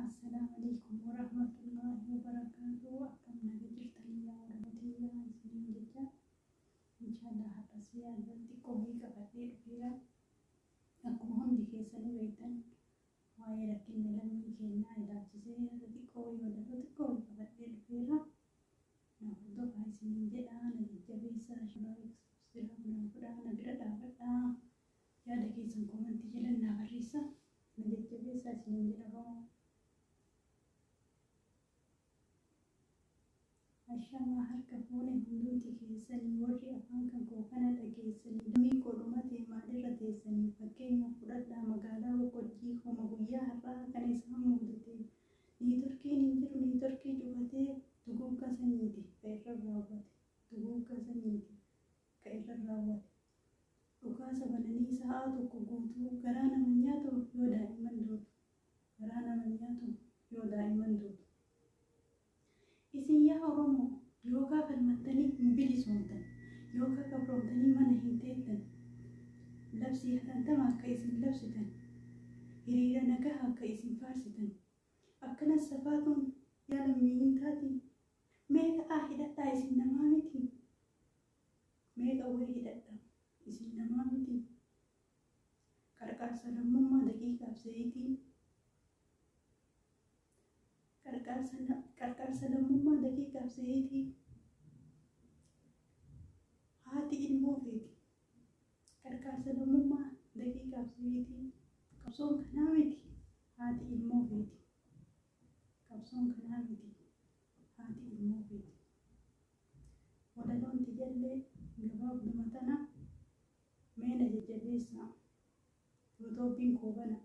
Assalaamu alaikum warahmatullaahi wabarakaatuh. Akkam naga jirtanii yaa Oromoo tiyyaa isiniin jecha. Inshaallah har'as yaada xiqqoo wayii qabadhee dhufeera. Akkuma hundi keessanuu beektan, waa'ee rakkinna lammii keenyaa ilaalchisee yaada xiqqoo wayii, walaloo xiqqoo wayii qabadhee dhufeera. Na hordofaa isiniin jedha, na jajjabeessaa, like, subscribe naa godhaa, na bira dhaabadhaa. Yaada keessan comment jala naa barreessaa. Na jajjabeessaa isiniin jedha, Oromoo. Ashamaa, harka fuune hundumti keessanii, warri afaan kan koo kana dhageessanii. Lammii koo dhumate maalirra teessanii? Fakkeenyaaf fudhadhaa magaalaa Boqqojjii, homa guyyaa har'aa kana isaan mudate. Networkiin hin jiru, networkii cufatee. Duguuggaa sanyiiti ka irra raawwate. Duguuggaa sanyiiti ka irra raawwate. Dhukaasa bananii sa'aa 1 guutuu. Garaa nama nyaatu yoo daa'imman duutu. Garaa nama nyaatu yoo daa'imman duutu. Isin yaa Oromoo, yookaa falmattanii hin bilisoomtan, yookaa gabroomtanii mana hin teettan. Labsii hatantamaa akka isin labsitan, hiriira nagahaa akka isin faarsitan, akkanas safaatuun yaa lammii hin taati. Mee ka'aa hidhadhaa, isin namaa miti. Mee qawwee hidhadhaa, isin namaa miti. Qarqaarsa lammummaa daqiiqaaf zayitii. Qarqaarsa lammummaa daqiiqaaf zayitii. Haati ilmoo feeti. Qarqaarsa lammummaa daqiiqaaf zayitii. Qabsoon kanaa miti. Haati ilmoo feeti. Qabsoon kanaa miti. Haati ilmoo feeti. Walaloon tiyallee gabaabduma tana. Mee na jajjabeessaa. YouTubeiin koo bana.